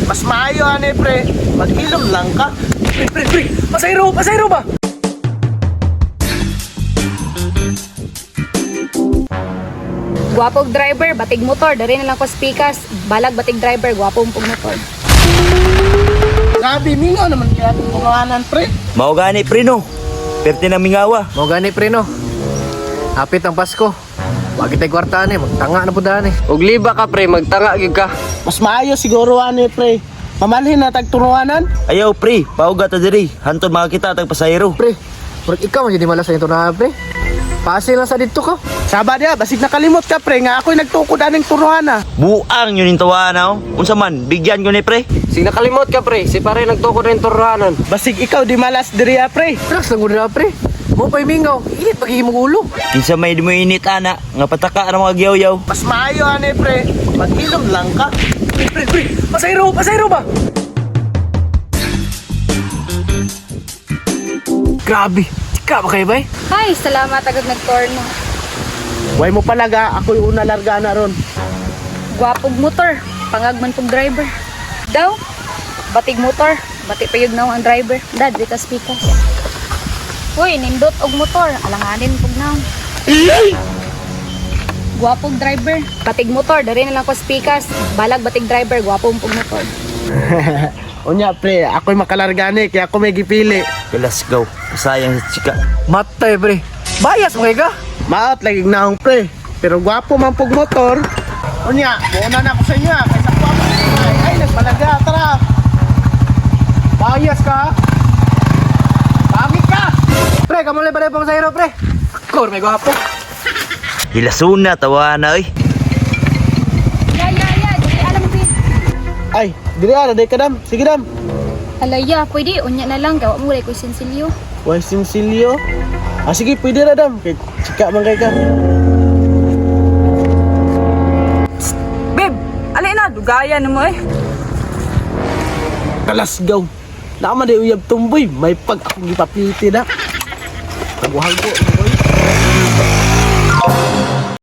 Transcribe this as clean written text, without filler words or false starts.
Mas maayo ani, pre. Maghilom lang ka. Pre, pre, pre, pasayro, pasayro ba? Gwapog driver, batig motor, dari na lang ko speakers. Balag batig driver, gwapong pug motor. Grabe, mingaw naman kaya itong tunganan, pre. Mao gani, pre, no. Perte na mingawa. Mao gani, pre, no. Hapit ang Pasko. Wag kita'y kwartaan eh, magtanga na po daan eh. Og liba ka, pre, magtanga gyud ka. Mas maayo siguro ani, pre. Mamalhin na tagturuanan. Ayaw, pre, pauga ta diri. Hantod makakita tag pasahero. Pre, murag ikaw man jud malas sa ito na, pre. Pase lang sa dito ka. Saba diya, basig nakalimot ka, pre, nga ako'y nagtukod aning turuan ah. Buang yun yung tawa na oh. Unsa man, bigyan ko ni, pre. Sig nakalimot ka, pre, si pare nagtukod rin turanan. Basig ikaw di malas diri ah, pre. Relax lang gud na, pre. Mo pa'y mingaw, init pag imong ulo. Kinsa may di mo init ana, nga pataka ra mga giyaw-yaw. Mas maayo ani, pre. Maghilom lang ka. Pre, pre, pre, pasayro, pasayro ba? Grabe, ika ba kayo bay? Ay, salamat agad nagtorno. Way mo palaga, ako'y una larga na ron. Gwapog motor, pangagman pug driver. Daw, batig motor, bati payud na ang driver. Dad, dito speakers. Uy, nindot og motor, alanganin pug naon. Gwapog driver, batig motor, dari na lang ko speakers. Balag batig driver, gwapong pug motor. Unya, pre, ako'y makalarga ni, kaya ako may gipili. Let's go. Sayang sa chika. Matay, pre. Bayas mo kayo ka? Maot lagi naong, pre. Pero gwapo man pug motor. Unya, buuna na ako sa inyo ah. Kaysa gwapo na yun, ay, ay, nagpalaga, tara. Bayas ka? Pangit ka! Pre, kamuli pa rin pang sayro, pre. Ako, may gwapo. Hilasuna tawa na oy. Ya, ya, ya, dili alam ko. Ay, diri ah, day ka dam. Sige dam. Alaya, pwede unya na lang gawa mo ko sinsilyo. Way sinsilyo. Ah, sige, pwede ra dam. Kay chika man kay ka. Babe, alin na, dugayan na mo eh. Kalasgaw. Naman di uyab tumboy, may pag akong gipapiti na. Taguhan ko, tumboy.